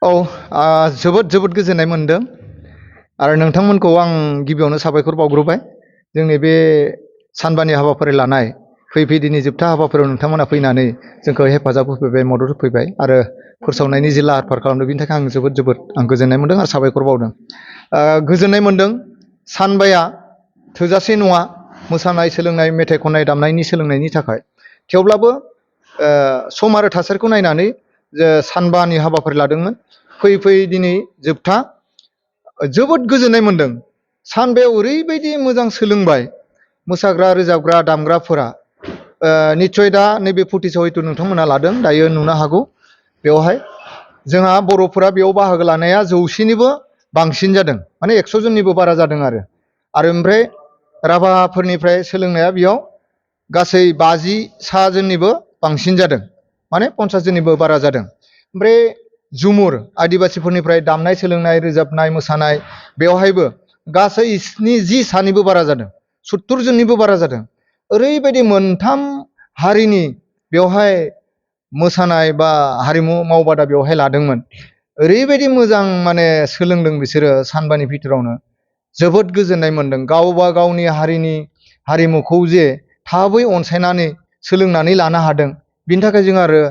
औ जोबोद जोबोद गोजोननाय मोनदों आरो नोंथांमोनखौ आं गिबियावनो साबायखर बावग्रोबाय जोंनि बे सानबानि हाबाफारि लानाय फैदिनि जोबथा हाबाफारियाव नोंथांमोना फैनानै जोंखौ हेफाजाब होफैबाय मदद होफैबाय आरो फोसावनायनि जि लाहार फाहार खालामदों बिनि थाखाय आं जोबोद गोजोननाय मोनदों आरो साबायखर बावदों। गोजोननाय मोनदों सानबाया थोजासे नङा मोसानाय सोलोंनाय मेथाइ खननाय दामनायनि सोलोंनायनि थाखाय थेवब्लाबो सम आरो थासारिखौ नायनानै जे सानबानि हाबाफारि लादोंमोन फैयै दिनै जोबथा जोबोद गोजोननाय मोनदों। सानबायाव ओरैबायदि मोजां सोलोंबाय मोसाग्रा रोजाबग्रा दामग्राफोरा निस्सय दा नैबे फुटिस हयथ' नोंथांमोना लादों दायो नुनो हागौ बेवहाय जोंहा बर'फोरा बेयाव बाहागो लानाया 100निबो बांसिन जादों माने 100 जननिबो बारा जादों आरो ओमफ्राय राभाफोरनिफ्राय सोलोंनाया बेयाव गासै 50 जननिबो बांसिन जादों माने 50 जननिबो बारा जादों। ओमफ्राय जुमुर आदिबासिफोरनिफ्राय दामनाय सोलोंनाय रोजाबनाय मोसानाय बेवहायबो गासै 70 बारा जादों 70 जननिबो बारा जादों। ओरैबायदि मोनथाम हारिनि बेवहाय मोसानाय बा हारिमु मावबादा बेवहाय लादोंमोन ओरैबायदि मोजां माने सोलोंदों बिसोरो सानबानि भितरावनो जोबोद गोजोननाय मोनदों। गावबा गावनि हारिनि हारिमुखौ जे थाबै अनसायनानै सोलोंनानै लानो हादों बिनि थाखाय जों आरो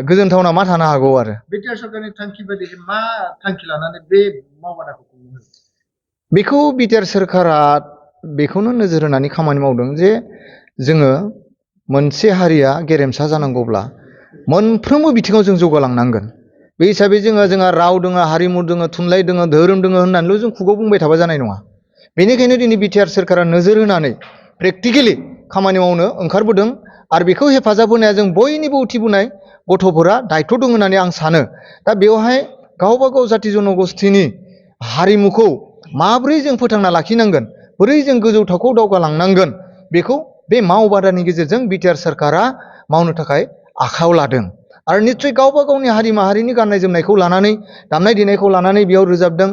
गोजोनथावना मा थानो हागौ आरो बिटिआर सरकारनि थांखि बायदि मा थांखि लानानै बे मावबादाखौ खुङो? बेखौ बिटिआर सोरखारा बेखौनो नोजोर होनानै खामानि मावदों जे जोङो मोनसे हारिया गेरेमसा जानांगौब्ला मोनफ्रोमबो बिथिङाव जों जौगालांनांगोन। बे हिसाबै जोंहा राव दङ हारिमु दङ थुनलाइ दङ धोरोम दङ होननानैल' जों खुगायाव बुंबाय थाबा जानाय नङा। बेनिखायनो दिनै बिटिआर सोरखारा नोजोर होनानै प्रेक्टिकेलि खामानि मावनो ओंखारबोदों आरो बेखौ हेफाजाब होनाया जों बयनिबो उथिबोनाय गथ'फोरा दायथ' दं होननानै आं सानो। दा बेवहाय गावबा गाव जाथि जन'गस्थिनि हारिमुखौ माब्रै जों फोथांना लाखिनांगोन बोरै जों गोजौ थाखोआव दावगालांनांगोन बेखौ बे मावबादानि गेजेरजों बिटिआर सोरखारा मावनो थाखाय आखायाव लादों आरो निस्सय गावबा गावनि हारि माहारिनि गाननाय जोमनायखौ लानानै दामनाय देनायखौ लानानै बेयाव रोजाबदों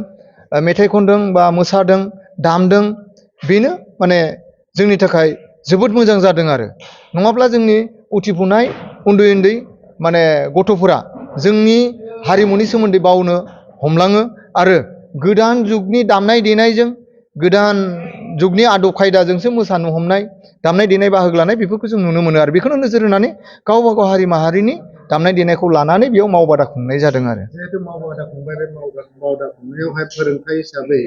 मेथाइ खनदों बा मोसादों दामदों बेनो माने जोंनि थाखाय जोबोद मोजां जादों आरो नङाब्ला जोंनि उथिफुनाय उन्दै माने गथ'फोरा जोंनि हारिमुनि सोमोन्दै बावनो हमलाङो आरो गोदान जुगनि दामनाय देनायजों गोदान जुगनि आदब खायदाजोंसो मोसानो हमनाय दामनाय देनाय बाहागो लानाय बेफोरखौ जों नुनो मोनो आरो बेखौनो नोजोर होनानै गावबा गाव हारि माहारिनि दामनाय देनायखौ लानानै बेयाव मावबादा खुंनाय जादों आरो जिहेतु मावबादा खुंबाय बे मावबादा खुंनायावहाय फोरोंथाइ हिसाबै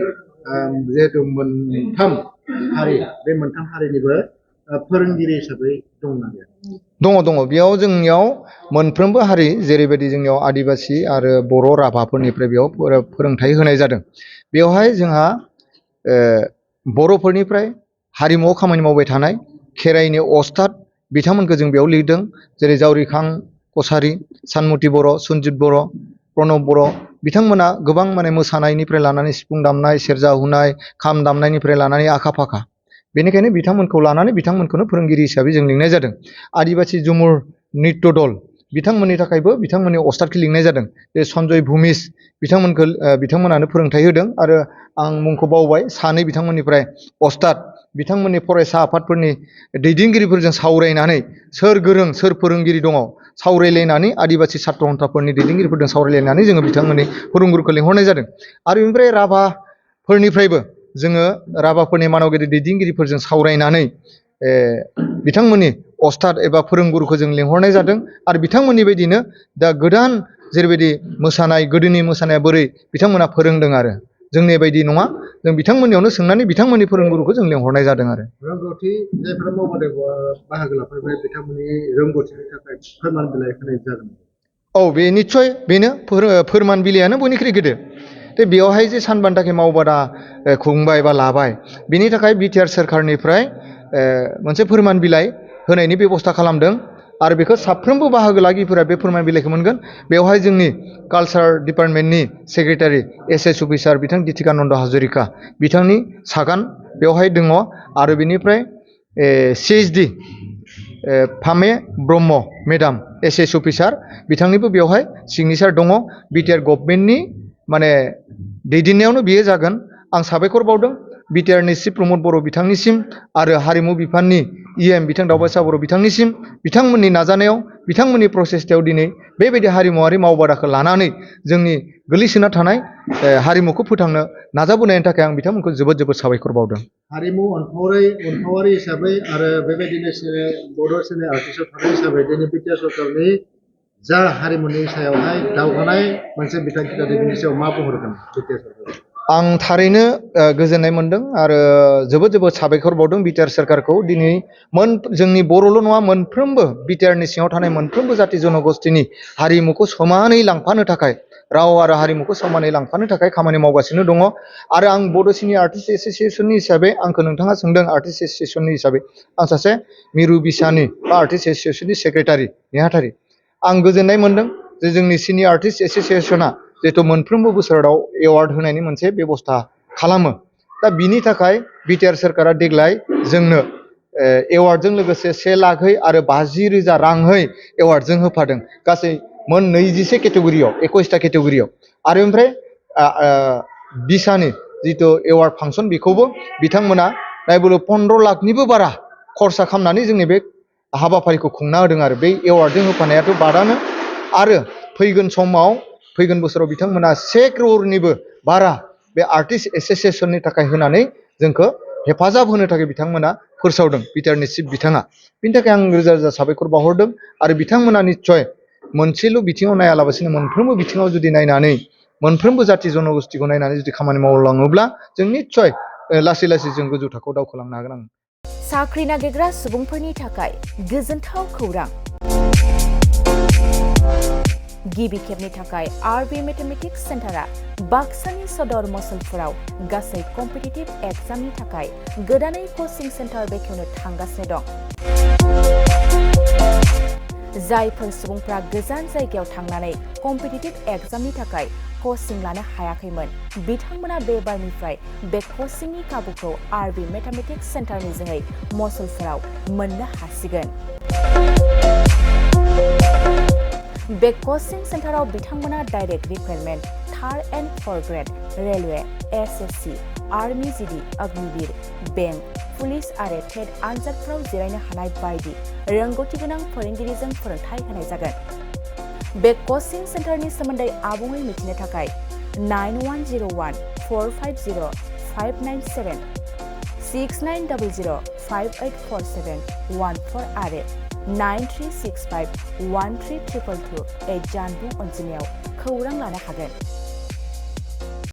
जिहेतु मोनथाम हारि बे मोनथाम हारिनिबो फोरोंगिरि हिसाबै दंना गैया? दङ बेयाव जोंनियाव मोनफ्रोमबो हारि जेरैबायदि जोंनियाव आदिबासि आरो बर' राभाफोरनिफ्राय बेयाव फोरोंथाइ होनाय जादों। बेवहाय जोंहा बर'फोरनिफ्राय हारिमुआव खामानि मावबाय थानाय खेराइनि अस्ताद बिथांमोनखौ जों बेयाव लिरदों जेरै जावरिखां कसारि सानमति बर' सनजित बर' प्रणब बर' बिथांमोना गोबां माने मोसानायनिफ्राय लानानै सिफुं दामनाय सेरजा हुनाय खाम दामनायनिफ्राय लानानै आखा फाखा बेनिखायनो बिथांमोनखौ लानानै बिथांमोनखौनो फोरोंगिरि हिसाबै जों लिंनाय जादों। आदिबासि जुमुर नित्य दल बिथांमोननि थाखायबो बिथांमोननि अस्तादखौ लिंनाय जादों बे सन्जय भुमिस बिथांमोनानो फोरोंथाइ होदों आरो आं मुंखौ बावबाय सानै बिथांमोननिफ्राय अस्ताद बिथांमोननि फरायसा आफादफोरनि दैदेनगिरिफोरजों सावरायनानै सोर गोरों सोर फोरोंगिरि दङ सावरायलायनानै आदिबासि सात्र सन्थाफोरनि दैदेनगिरिफोरजों सावरायलायनानै जोङो बिथांमोननि फोरोंगुरुखौ लिंहरनाय जादों आरो बेनिफ्राय राभाफोरनिफ्रायबो जोङो राभाफोरनि मानगिरि दैदेनगिरिफोरजों सावरायनानै बिथांमोननि अस्ताद एबा फोरोंगुरुखौ जों लिंहरनाय जादों आरो बिथांमोननि बायदिनो दा गोदान जेरैबायदि मोसानाय गोदोनि मोसानाया बोरै बिथांमोना फोरोंदों आरो जोंनि बायदि नङा जों बिथांमोननियावनो सोंनानै बिथांमोननि फोरोंगुरुखौ जों लिंहरनाय जादों आरो रोंगौथि जायफोरा मावबादायाव बाहागो लाफैबाय बिथांमोननि रोंगौथिनि थाखाय फोरमान बिलाइ होनाय जादों। औ बे निस्सय बेनो फोरमान बिलाइयानो बयनिख्रुइ गेदेर बेयावहाय जे सानबानि थाखाय मावबादा खुंबाय बा लाबाय बिनि थाखाय बिटिआर सोरखारनिफ्राय मोनसे फोरमान बिलाइ होनायनि बेब'स्था खालामदों आरो बेखौ साफ्रोमबो बाहागो लागिरिफोरा बे फोरमान बिलाइखौ मोनगोन। बेवहाय जोंनि कालसार डिपार्टमेन्टनि सेक्रेटारि एस अफिसार बिथां गितिकानन्द हाजरिका बिथांनि सागान बेवहाय दङ आरो बिनिफ्राय CHD फामे ब्रह्म मेडाम एस अफिसार बिथांनिबो बेवहाय सिगनेसार दङ। बिटिआर गभर्नमेन्टनि माने दैदेननायावनो बियो जागोन। आं साबायखर बावदों बिटिआरनि चिफ प्रमद बर' बिथांनिसिम आरो हारिमु बिफाननि बिथां दावबासा बर' बिथांनिसिम बिथांमोननि नाजानायाव बिथांमोननि प्रसेसतायाव दिनै बेबायदि हारिमुवारि मावबादाखौ लानानै जोंनि गोलैसोना थानाय हारिमुखौ फोथांनो नाजाबोनायनि थाखाय आं बिथांमोनखौ जोबोद जोबोद साबायखर बावदों। हारिमु अनफावारि हिसाबै आरो बेबायदिनो बड' चेनेल आर्टिस्टआव थानाय हिसाबै दिनै बिटिआर सरकारनि जा हारिमुनि सायावहाय दावगानाय मोनसे बिथांखि लादों बिनि सायाव मा बुंहरगोन बिटिआर सरकार? आं थारैनो गोजोननाय मोनदों आरो जोबोद जोबोद साबायखर बावदों बिटिआर सरकारखौ। दिनै जोंनि बर'ल' नङा मोनफ्रोमबो बिटिआरनि सिङाव थानाय मोनफ्रोमबो जाथि जन'गस्थिनि हारिमुखौ समानै लांफानो थाखाय राव आरो हारिमुखौ समानै लांफानो थाखाय खामानि मावगासिनो दङ। आरो आं बड' सिनियर आर्टिस्ट एस'सिएशननि हिसाबै आंखौ नोंथाङा सोंदों आर्टिस्ट एस'सिएशननि हिसाबै आं सासे मिरु बिसानि बा आर्टिस्ट एस'सिएशननि सेक्रेटारि नेहाथारि। आं गोजोननाय मोनदों जे जोंनि सिनियर आर्टिस्ट एस'सिएशना जिहेथु मोनफ्रोमबो बोसोराव एवार्ड होनायनि मोनसे बेबस्था खालामो। दा बिनि थाखाय बिटिआर सोरखारा देग्लाय जोंनो एवार्डजों लोगोसे 1 लाखै आरो 50,000 रांहै एवार्डजों होफादों। गासै मोन 21 केटेगरियाव 21टा केटेगरियाव आरो ओमफ्राय बिसानि जिथु एवार्ड फांसन बेखौबो बिथांमोना नायबोलो 15 लाखनिबो बारा खरसा खालामनानै जोंनि बे हाबाफारिखौ खुंना होदों आरो बे एवार्डजों होफानायाथ' बादानो। आरो फैगोन समाव फैगोन बोसोराव बिथांमोना 1 crore बारा बे आर्टिस्ट एस'सिएशननि थाखाय होनानै जोंखौ हेफाजाब होनो थाखाय बिथांमोना फोसावदों बिटिआरनि चिफ बिथाङा। बिनि थाखाय आं रोजा रोजा साबायखर बावहरदों आरो बिथांमोना निस्सय मोनसेल' बिथिङाव नायालाबासिनो मोनफ्रोमबो बिथिङाव जुदि नायनानै मोनफ्रोमबो जाथि जन'गस्थिखौ नायनानै जुदि खामानि मावलाङोब्ला जों निस्सय लासै लासै जों गोजौ थाखोआव दावखोलांनो हागोन। साख्रि नागिरग्रा सुबुंफोरनि थाखाय गोजोनथाव खौरां। गिबि खेबनि थाखाय आरबि मेथमेटिक्स सेन्टारा बाक्सानि सदर मसलपुराव गासै कम्पिटिटिभ एग्जामनि थाखाय गोदानै कचिं सेन्टार बेखेवनो थांगासिनो दं। जायफोर सुबुंफ्रा गोजान जायगायाव थांनानै कम्पिटिटिभ एग्जामनि थाखाय कचिं लानो हायाखैमोन बिथांमोना बे बारनिफ्राय बे कचिंनि खाबुखौ आरबि मेथमेटिक्स सेन्टारनि जोहै मसलपुराव मोननो हासिगोन। बे कचिं सेन्टाराव बिथांमोना direct recruitment 3rd and 4th grade railway SSC army GD Agniveer bank police आरो टेट आनजादफोराव जिरायनो हानाय बायदि रोंगौथि गोनां फोरोंगिरिजों फोरोंथाय होनाय जागोन। बे कचिं सेन्टारनि सोमोन्दै आबुङै मिथिनो थाखाय 9101 450 597 6900 5847 14 आरो 9365 1322 जानबुं अनजिमायाव खौरां लानो हागोन।